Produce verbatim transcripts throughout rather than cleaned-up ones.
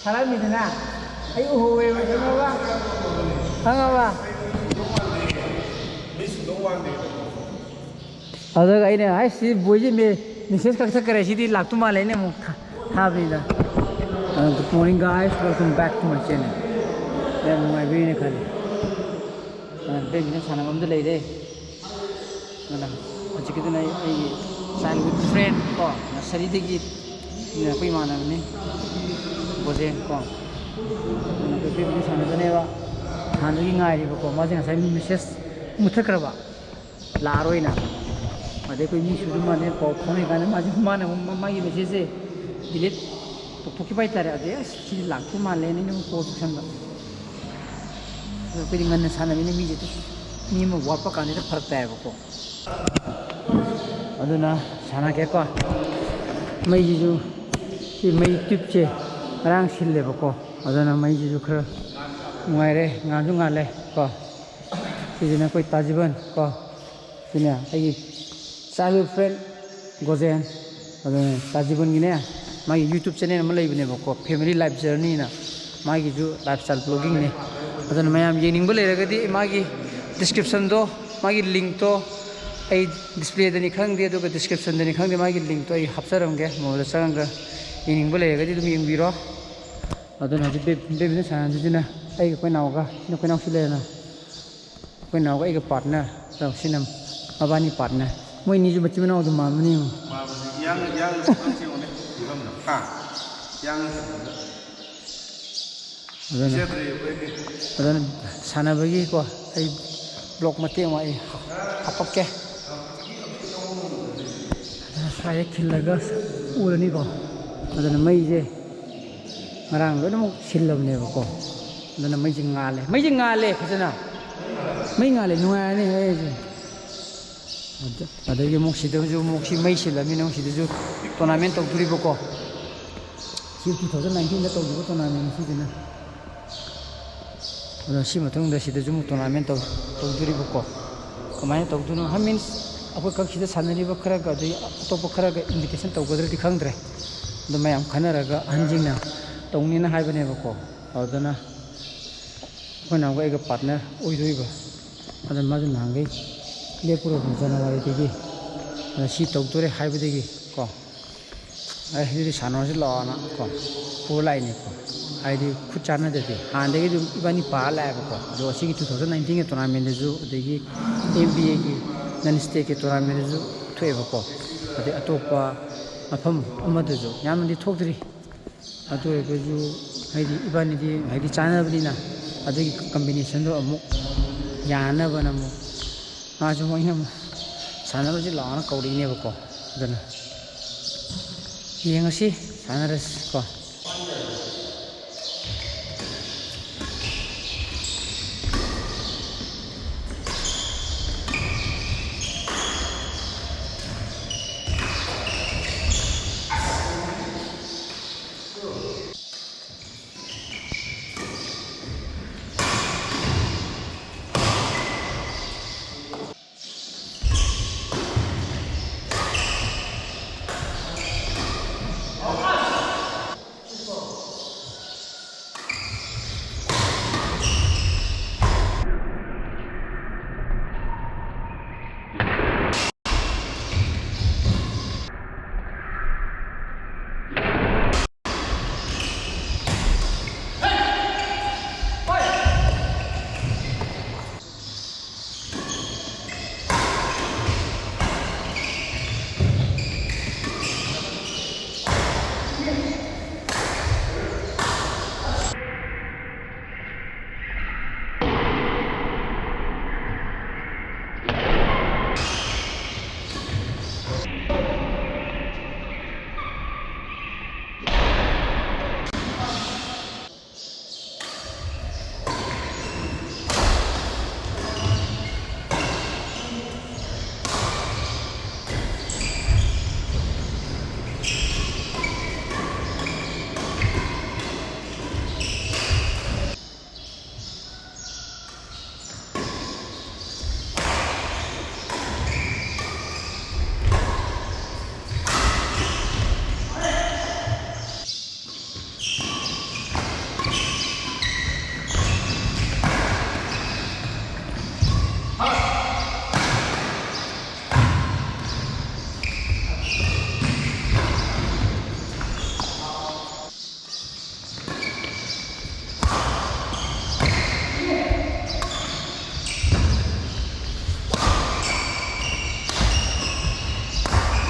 ꯊꯥꯔꯛꯑꯝꯃꯤꯗꯅ ꯑꯩ ꯎꯍꯧꯋꯦꯕ, ꯈꯪꯉꯕ? ꯈꯪꯉꯕ? ꯑꯗꯨꯒ ꯑꯩꯅ, "ꯍꯥꯏ, ꯁꯤ ꯕꯣꯏꯁꯤ ꯃꯦ-, ꯃꯦꯁꯦꯖ ꯈꯛ ꯊꯛꯈ꯭ꯔꯦ, ꯁꯤꯗꯤ ꯂꯥꯛꯇꯧ ꯃꯥꯜꯂꯦ" ꯑꯩꯅ ꯑꯃꯨꯛ ꯊꯥ-, ꯊꯥꯕꯅꯤꯗ꯫ ꯑ, "Good morning, guys. Welcome back to my channel." ꯌꯥꯝ ꯅꯨꯡꯉꯥꯏꯕꯤꯔꯦꯅ ꯈꯜꯂꯤ꯫ ꯑ, ꯕꯦꯠꯃꯤꯟꯇꯟ ꯁꯥꯟꯅꯐꯝꯗ ꯂꯩꯔꯦ꯫ ꯑꯗꯨꯅ ꯍꯧꯖꯤꯛꯀꯤꯗꯨꯅ ꯑꯩ, ꯑꯩꯒꯤ childhood friend ꯀꯣ, ꯅꯔꯁꯔꯤꯗꯒꯤ ꯑꯩꯈꯣꯏ ꯏꯃꯥꯟꯅꯕꯅꯤ, ꯕꯣꯖꯦꯟ ꯀꯣ꯫ ꯑꯗꯨꯅ ꯑꯩꯈꯣꯏ ꯕꯦꯠꯃꯤꯟꯇꯟ ꯁꯥꯟꯅꯗꯣꯏꯅꯦꯕ꯫ ꯍꯥꯟꯅꯗꯒꯤ ꯉꯥꯏꯔꯤꯕꯀꯣ, ꯃꯥꯁꯦ ꯉꯁꯥꯏ ꯃꯦꯁꯦꯖ ꯃꯨꯠꯊꯠꯈ꯭ꯔꯕ꯫ ꯂꯥꯛꯑꯔꯣꯏꯅ꯫ ꯑꯗꯩ ꯑꯩꯈꯣꯏ ꯃꯤ ꯁꯨꯗꯧ ꯃꯥꯟꯗꯦ ꯄꯥꯎ ꯐꯥꯎꯅꯩ ꯀꯥꯟꯗ ꯃꯥꯁꯦ, ꯃꯥꯅ ꯑꯃꯨꯛ ꯃꯥꯒꯤ ꯃꯦꯁꯦꯖꯁꯦ ꯗꯤꯂꯤꯠ ꯇꯧꯊꯣꯛꯈꯤꯕ ꯍꯥꯏꯇꯥꯔꯦ꯫ ꯑꯗꯩ, "ꯑꯁ, ꯁꯤꯗꯤ ꯂꯥꯛꯇꯧ ꯃꯥꯜꯂꯦꯅ" ꯑꯩꯅ ꯑꯃꯨꯛ ꯀꯣꯜ ꯇꯧꯁꯟꯕ꯫ ꯑꯗꯣ ꯑꯩꯈꯣꯏꯗꯤ ꯉꯟꯅ ꯁꯥꯟꯅꯕꯅꯤꯅ ꯃꯤꯁꯦ ꯑꯗꯨꯝ, ꯃꯤ ꯑꯃ ꯋꯥꯠꯄ ꯀꯥꯟꯗ ꯍꯦꯛꯇ ꯐꯔꯛ ꯇꯥꯏꯌꯦꯕꯀꯣ꯫ ꯑꯗꯨꯅ ꯁꯥꯟꯅꯒꯦꯀꯣ꯫ ꯃꯩꯁꯤꯁꯨ, ꯁꯤ ꯃꯩ ꯇ꯭ꯌꯨꯕꯁꯦ ꯉꯔꯥꯡ ꯁꯤꯜꯂꯦꯕꯀꯣ꯫ ꯑꯗꯨꯅ ꯃꯩꯁꯤꯁꯨ ꯈꯔ ꯅꯨꯡꯉꯥꯏꯔꯦ, ꯉꯥꯟꯁꯨ ꯉꯥꯜꯂꯦ ꯀꯣ꯫ ꯁꯤꯁꯤꯅ ꯑꯩꯈꯣꯏ ꯇꯥꯖꯤꯕꯟ ꯀꯣ꯫ ꯁꯤꯅꯦ ꯑꯩꯒꯤ childhood friend ꯒꯣꯖꯦꯟ꯫ ꯑꯗꯨꯅ ꯇꯥꯖꯤꯕꯟꯒꯤꯅꯦ, ꯃꯥꯒꯤ YouTube channel ꯑꯃ ꯂꯩꯕꯅꯦꯕꯀꯣ, Family Life Journey ꯅ꯫ ꯃꯥꯒꯤꯁꯨ lifestyle vlogging ꯅꯦ꯫ ꯑꯗꯨꯅ ꯃꯌꯥꯝ ꯌꯦꯡꯅꯤꯡꯕ ꯂꯩꯔꯒꯗꯤ ꯃꯥꯒꯤ description ꯗꯣ, ꯃꯥꯒꯤ link ꯇꯣ ꯑꯩ display ꯗꯅꯤ ꯈꯪꯗꯦ, ꯑꯗꯨꯒ description ꯗꯅꯤ ꯈꯪꯗꯦ, ꯃꯥꯒꯤ link ꯇꯣ ꯑꯩ ꯍꯥꯞꯆꯔꯝꯒꯦ꯫ ꯃꯉꯣꯟꯗ ꯆꯪꯉꯒ ꯌꯦꯡꯅꯤꯡꯕ ꯂꯩꯔꯒꯗꯤ ꯑꯗꯨꯝ ꯌꯦꯡꯕꯤꯔꯣ꯫ ꯑꯗꯨꯅ ꯍꯧꯖꯤꯛ ꯕꯦ-, ꯕꯦꯠꯃꯤꯟꯇꯟ ꯁꯥꯟꯅꯗꯣꯏꯁꯤꯅ ꯑꯩꯒ ꯑꯩꯈꯣꯏ ꯅꯥꯎꯒ, ꯁꯤꯅ ꯑꯩꯈꯣꯏ ꯅꯥꯎꯁꯨ ꯂꯩꯔꯦꯅ꯫ ꯑꯩꯈꯣꯏ ꯅꯥꯎꯒ ꯑꯩꯒ partner ꯇꯧ, ꯁꯤꯅ ꯃꯕꯥꯅꯤ partner꯫ ꯃꯣꯏ ꯑꯅꯤꯁꯨ ꯃꯆꯤꯟ ꯃꯅꯥꯎ ꯑꯗꯨꯝ ꯃꯥꯟꯕꯅꯤ ꯌꯦꯡꯉꯨ꯫ ꯃꯥꯟꯕꯅꯤ꯫ ꯏꯌꯥꯡ, ꯏꯌꯥꯡ ꯆꯠꯐꯝꯁꯦ ꯌꯦꯡꯉꯨꯅꯦ, ꯐꯤꯕꯝꯗꯣ꯫ ꯍꯥ? ꯏꯌꯥꯡ ꯆꯠꯐꯝꯗꯣ꯫ ꯑꯗꯨꯅ, ꯄꯤꯖꯗ꯭ꯔꯦ ꯑꯩꯈꯣꯏꯗꯤ꯫ ꯑꯗꯨꯅ ꯁꯥꯟꯅꯕꯒꯤꯀꯣ, ꯑꯩ vlog ꯃꯇꯦꯛ ꯑꯃ ꯑꯩ ꯍꯥꯄꯛꯀꯦ꯫ ꯑꯗꯨꯅ ꯁ꯭ꯋꯥꯏꯗ ꯈꯤꯜꯂꯒ ꯎꯔꯅꯤꯀꯣ꯫ ꯑꯗꯨꯅ ꯃꯩꯁꯦ ꯉꯔꯥꯡ ꯂꯣꯏꯅꯃꯛ ꯁꯤꯜꯂꯕꯅꯦꯕꯀꯣ꯫ ꯑꯗꯨꯅ ꯃꯩꯁꯦ ꯉꯥꯜꯂꯦ, ꯃꯩꯁꯦ ꯉꯥꯜꯂꯦ ꯐꯖꯅ꯫ ꯃꯩ ꯉꯥꯜꯂꯦ, ꯅꯨꯡꯉꯥꯏꯔꯅꯤ ꯑꯩꯁꯦ꯫ ꯑꯗ-, ꯑꯗꯒꯤ ꯑꯃꯨꯛ ꯁꯤꯗꯁꯨ ꯑꯃꯨꯛ ꯁꯤ ꯃꯩ ꯁꯤꯜꯂꯕꯅꯤꯅ ꯑꯃꯨꯛ ꯁꯤꯗꯁꯨ tournament ꯇꯧꯗꯣꯔꯤꯕꯀꯣ꯫ ꯁꯤ two thousand nineteen ꯗ ꯇꯧꯈꯤꯕ tournament ꯁꯤꯁꯤꯅ꯫ ꯑꯗꯣ ꯁꯤ ꯃꯇꯨꯡꯗ ꯁꯤꯗꯁꯨ ꯑꯃꯨꯛ tournament ꯇꯧ-, ꯇꯧꯗꯣꯔꯤꯕꯀꯣ꯫ ꯀꯃꯥꯏꯅ ꯇꯧꯗꯣꯏꯅꯣ? ꯍꯥꯏ means, ꯑꯩꯈꯣꯏ ꯀꯛꯆꯤꯡꯗ ꯁꯥꯟꯅꯔꯤꯕ ꯈꯔꯒ, ꯑꯗꯩ ꯑꯇꯣꯞꯄ ꯈꯔꯒ invitation ꯇꯧꯒꯗ꯭ꯔꯗꯤ ꯈꯪꯗ꯭ꯔꯦ꯫ ꯑꯗꯣ ꯃꯌꯥꯝ ꯈꯟꯅꯔꯒ ꯑꯍꯟꯁꯤꯡꯅ ꯇꯧꯅꯤꯅ ꯍꯥꯏꯕꯅꯦꯕꯀꯣ꯫ ꯑꯗꯨꯗꯅ ꯑꯩꯈꯣꯏ ꯅꯍꯥꯟꯈꯩ ꯑꯩꯒ ꯄꯥꯔꯠꯅꯔ ꯑꯣꯏꯗꯣꯏꯕ, ꯑꯗꯨꯅ ꯃꯥꯁꯨ ꯅꯍꯥꯟꯈꯩ ꯂꯦꯞꯄꯨꯔꯕꯅꯤ ꯖꯅꯋꯥꯔꯤꯗꯒꯤ꯫ ꯑꯗ ꯁꯤ ꯇꯧꯗꯣꯔꯦ ꯍꯥꯏꯕꯗꯒꯤ ꯀꯣ, ꯑꯩ ꯑꯗꯨꯗꯤ ꯁꯥꯟꯅꯔꯁꯤ ꯂꯥꯛꯑꯣꯅ ꯀꯣ ꯄꯨꯔ ꯂꯥꯛꯏꯅꯦꯀꯣ꯫ ꯍꯥꯏꯗꯤ ꯈꯨꯠ ꯆꯥꯟꯅꯗꯗꯤ ꯍꯥꯟꯅꯗꯒꯤ ꯑꯗꯨꯝ ꯏꯕꯥꯅꯤ ꯄꯥꯔ ꯂꯥꯛꯑꯦꯕꯀꯣ꯫ ꯑꯗꯣ ꯑꯁꯤꯒꯤ two thousand nineteenꯒꯤ tournamentꯗꯁꯨ, ꯑꯗꯒꯤ M B Aꯒꯤ non stateꯀꯤ tournamentꯗꯁꯨ ꯊꯣꯛꯑꯦꯕꯀꯣ꯫ ꯑꯗꯩ ꯑꯇꯣꯞꯄ ꯃꯐꯝ ꯑꯃꯗꯁꯨ ꯌꯥꯝꯅꯗꯤ ꯊꯣꯛꯇ꯭ꯔꯤ꯫ ꯑꯗꯨ ꯑꯣꯏꯔꯒꯁꯨ ꯍꯥꯏꯗꯤ ꯏꯕꯥꯅꯤꯗꯤ ꯍꯥꯏꯗꯤ ꯆꯥꯟꯅꯕꯅꯤꯅ ꯑꯗꯨꯒꯤ combinationꯗꯣ ꯑꯃꯨꯛ ꯌꯥꯅꯕꯅ ꯑꯃꯨꯛ ꯃꯥꯁꯨ ꯑꯃꯨꯛ ꯑꯩꯅ ꯑꯃꯨꯛ ꯁꯥꯟꯅꯔꯨꯁꯤ ꯂꯥꯛꯑꯣꯅ ꯀꯧꯔꯛꯏꯅꯦꯕꯀꯣ꯫ ꯑꯗꯨꯅ ꯌꯦꯡꯉꯁꯤ, ꯁꯥꯟꯅꯔꯁꯤ ꯀꯣ꯫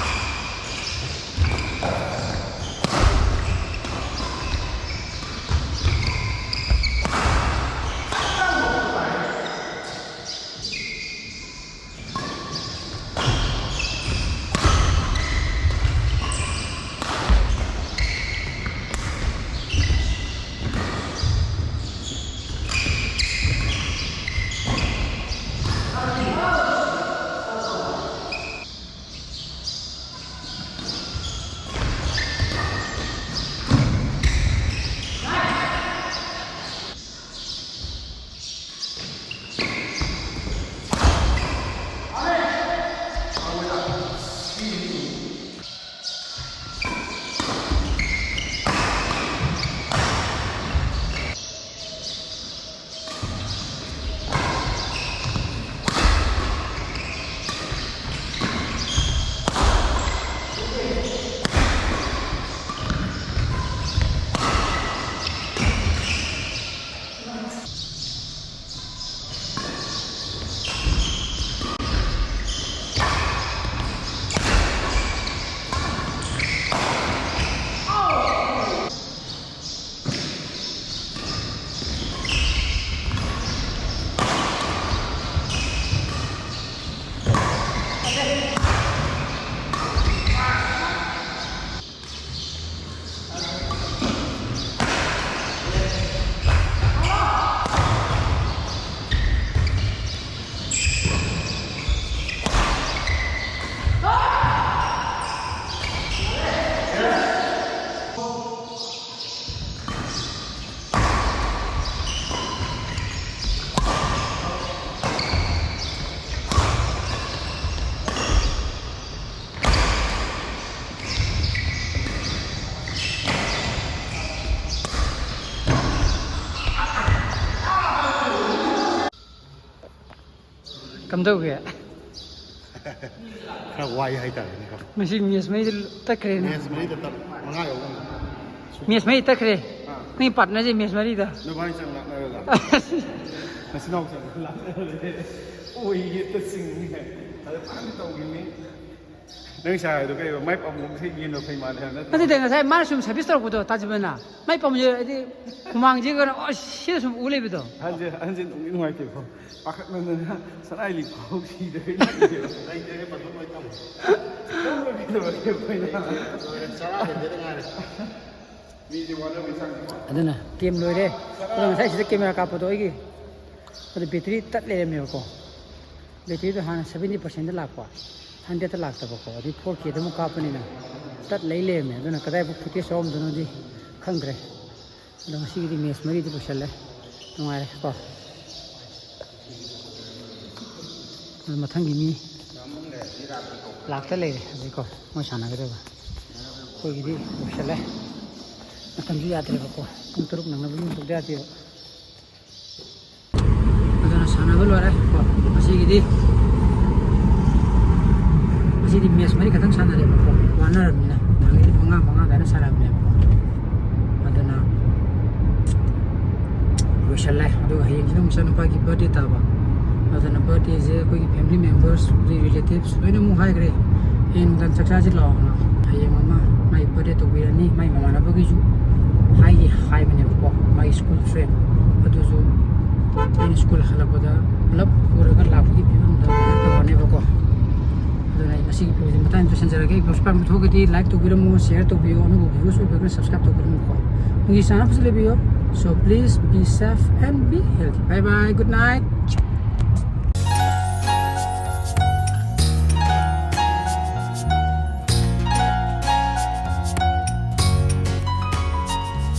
ꯀꯝꯗꯧꯒꯦ? ꯈꯔ ꯋꯥꯏ ꯍꯥꯏꯇꯥꯔꯦꯅꯦꯀꯣ꯫ ꯉꯁꯤ ꯃꯦꯁ ꯃꯔꯤꯗ ꯇꯠꯈ꯭ꯔꯦꯅꯦ꯫ ꯃꯦꯁ ꯃꯔꯤꯗ ꯇꯠ ꯃꯉꯥ ꯌꯧꯕ ꯉꯝꯗꯦ꯫ ꯃꯦꯁ ꯃꯔꯤ ꯇꯠꯈ꯭ꯔꯦ꯫ ꯑꯥ꯫ ꯅꯪꯒꯤ ꯄꯥꯔꯠꯅꯔꯁꯦ ꯃꯦꯁ ꯃꯔꯤꯗ꯫ ꯅꯕꯥꯅꯤ ꯆꯪ ꯂꯥꯛꯅꯔꯒ ꯅꯆꯤꯟ ꯅꯅꯥꯎ ꯆꯪ ꯂꯥꯛꯅꯔꯒ ꯑꯣꯏ ꯌꯦꯠꯇ ꯆꯤꯡꯉꯤ꯫ ꯑꯗꯨ ꯐꯖꯅ ꯇꯧꯈꯤꯕꯅꯤ꯫ ꯅꯪ ꯁꯥꯏꯗꯣ ꯀꯩꯕ ꯃꯥꯏ ꯄꯥꯝꯕꯣꯝꯁꯦ ꯌꯦꯟꯗꯣ ꯐꯩ ꯃꯥꯜꯂꯦ ꯍꯥꯏꯕ ꯅꯠꯇ꯭ꯔꯣ? ꯅꯠꯇꯦ ꯉꯁꯥꯏ ꯃꯥꯅ ꯁꯨꯝ ꯁꯔꯚꯤꯁ ꯇꯧꯔꯛꯄꯗꯣ ꯇꯥꯖꯕꯅ ꯃꯥꯏ ꯄꯥꯝꯕꯣꯝꯁꯦ ꯍꯥꯏꯗꯤ ꯍꯨꯃꯥꯡꯁꯦ ꯀꯩꯅꯣ ꯑꯣ ꯁꯤꯗ ꯁꯨꯝ ꯎ ꯂꯩꯕꯗꯣ꯫ ꯑꯍꯟꯁꯦ ꯑꯍꯟꯁꯦ ꯅꯨꯡꯗꯤ ꯅꯨꯡꯉꯥꯏꯇꯦꯀꯣ꯫ ꯄꯥꯈꯠꯃꯟꯗꯅ ꯁꯅꯥꯏ ꯂꯤꯛ ꯐꯥꯎ ꯁꯤꯗꯒꯩ ꯂꯥꯛꯏꯅꯦꯕ꯫ ꯂꯩꯇ꯭ꯔꯦ ꯃꯇꯝ ꯂꯣꯏ ꯊꯝꯃꯣ꯫ ꯀꯩꯗꯧꯔꯒꯦ ꯑꯩꯈꯣꯏꯅ? ꯂꯣꯏꯔꯦ, ꯆꯔꯥ ꯍꯦꯟꯖꯦꯗ ꯉꯥꯏꯔꯦ꯫ ꯃꯤꯗꯤ ꯋꯥꯅꯕꯩ ꯆꯥꯡꯅꯤꯀꯣ꯫ ꯑꯗꯨꯅ ꯀꯦꯝ ꯂꯣꯏꯔꯦ꯫ ꯑꯗꯣ ꯉꯁꯥꯏ ꯁꯤꯗ ꯀꯦꯃꯦꯔꯥ ꯀꯥꯞꯄꯗꯣ ꯑꯩꯒꯤ ꯑꯗꯨ ꯕꯦꯇ꯭ꯔꯤ ꯇꯠ ꯂꯩꯔꯝꯃꯦꯕꯀꯣ꯫ ꯕꯦꯇ꯭ꯔꯤꯗꯣ ꯍꯥꯟꯅ ꯁꯚꯦꯟꯇꯤ ꯄꯥꯔꯁꯦꯟꯗ ꯂꯥꯛꯄ, ꯍꯟꯗ꯭ꯔꯦꯗꯇ ꯂꯥꯛꯇꯕꯀꯣ꯫ ꯑꯗꯨꯗꯤ ꯐꯣꯔ ꯀꯦꯗ ꯑꯃꯨꯛ ꯀꯥꯞꯄꯅꯤꯅ ꯇꯠ ꯂꯩ ꯂꯩꯔꯝꯃꯦ꯫ ꯑꯗꯨꯅ ꯀꯗꯥꯏꯐꯥꯎ ꯐꯨꯇꯦꯖ ꯌꯥꯎꯔꯝꯗꯣꯏꯅꯣꯗꯤ ꯈꯪꯗ꯭ꯔꯦ꯫ ꯑꯗꯣ ꯉꯁꯤꯒꯤꯗꯤ ꯃꯦꯁ ꯃꯔꯤꯗꯤ ꯂꯣꯏꯁꯜꯂꯦ꯫ ꯅꯨꯡꯉꯥꯏꯔꯦ ꯀꯣ꯫ ꯑꯗꯨ ꯃꯊꯪꯒꯤ ꯃꯤ ꯂꯥꯛꯇ ꯂꯩꯔꯦ ꯍꯧꯖꯤꯛꯀꯣ꯫ ꯃꯣꯏ ꯁꯥꯟꯅꯒꯗꯕ꯫ ꯑꯩꯈꯣꯏꯒꯤꯗꯤ ꯂꯣꯏꯁꯜꯂꯦ꯫ ꯃꯇꯝꯁꯨ ꯌꯥꯗ꯭ꯔꯦꯕꯀꯣ꯫ ꯄꯨꯡ ꯇꯔꯨꯛ ꯅꯪꯅꯕ ꯌꯨꯝ ꯊꯣꯛꯇ ꯌꯥꯗꯦꯕ꯫ ꯑꯗꯨꯅ ꯁꯥꯟꯅꯕ ꯂꯣꯏꯔꯦ ꯀꯣ꯫ ꯉꯁꯤꯒꯤꯗꯤ ꯉꯁꯤꯗꯤ ꯃꯦꯁ ꯃꯔꯤ ꯈꯛꯇꯪ ꯁꯥꯟꯅꯔꯦꯕꯀꯣ꯫ ꯋꯥꯅꯔꯕꯅꯤꯅ ꯅꯍꯥꯟꯒꯩꯗꯤ ꯃꯉꯥ ꯃꯉꯥ ꯑꯗꯨꯃꯥꯏꯅ ꯁꯥꯟꯅꯕꯅꯦꯕꯀꯣ꯫ ꯑꯗꯨꯅ ꯂꯣꯏꯁꯜꯂꯦ꯫ ꯑꯗꯨꯒ ꯍꯌꯦꯡꯁꯤꯅ ꯑꯃꯨꯛ ꯏꯆꯥꯅꯨꯄꯥꯒꯤ ꯕꯥꯔꯗꯦ ꯇꯥꯕ꯫ ꯑꯗꯨꯅ ꯕꯥꯔꯗꯦꯁꯦ ꯑꯩꯈꯣꯏꯒꯤ ꯐꯦꯃꯤꯂꯤ ꯃꯦꯝꯕꯔꯁ, ꯑꯗꯩ ꯔꯤꯂꯦꯇꯤꯚꯁ ꯂꯣꯏꯅ ꯑꯃꯨꯛ ꯍꯥꯏꯈ꯭ꯔꯦ꯫ ꯍꯌꯦꯡ ꯅꯨꯡꯗꯥꯡ ꯆꯥꯛ ꯆꯥꯁꯤ ꯂꯥꯛꯑꯣꯅ꯫ ꯍꯌꯦꯡ ꯑꯃ ꯃꯥꯒꯤ ꯕꯥꯔꯗꯦ ꯇꯧꯕꯤꯔꯅꯤ꯫ ꯃꯥꯒꯤ ꯃꯃꯥꯟꯅꯕꯒꯤꯁꯨ ꯍꯥꯏꯗꯤ ꯍꯥꯏꯕꯅꯦꯕꯀꯣ꯫ ꯃꯥꯒꯤ ꯁ꯭ꯀꯨꯜ ꯐ꯭ꯔꯦꯟ ꯑꯗꯨꯁꯨ ꯑꯩꯅ ꯁ꯭ꯀꯨꯜ ꯍꯜꯂꯛꯄꯗ ꯄꯨꯂꯞ ꯄꯨꯔꯒ ꯂꯥꯛꯄꯒꯤ ꯐꯤꯕꯝꯗ ꯇꯧꯔꯅꯦꯕꯀꯣ꯫ ꯑꯗꯨꯅ ꯑꯩ ꯉꯁꯤꯒꯤ ꯚꯤꯗꯤꯑꯣꯁꯦ ꯃꯇꯥꯡ ꯂꯣꯏꯁꯤꯟꯖꯔꯒꯦ꯫ ꯚꯤꯗꯤꯑꯣꯁꯦ ꯄꯥꯝꯕ ꯊꯣꯛꯑꯒꯗꯤ ꯂꯥꯏꯛ ꯇꯧꯕꯤꯔꯝꯃꯣ, ꯁꯤꯌꯔ ꯇꯧꯕꯤꯌꯣ, ꯑꯅꯧꯕ ꯚꯤꯌꯨꯁ ꯑꯣꯏꯕꯤꯔꯒꯅ ꯁꯕꯁꯀ꯭ꯔꯥꯏꯕ ꯇꯧꯕꯤꯔꯝꯃꯣꯀꯣ꯫ ꯅꯣꯏꯒꯤ ꯆꯥꯅꯕꯁꯨ ꯂꯩꯕꯤꯌꯣ꯫ So please be safe and be healthy. Bye bye, good night.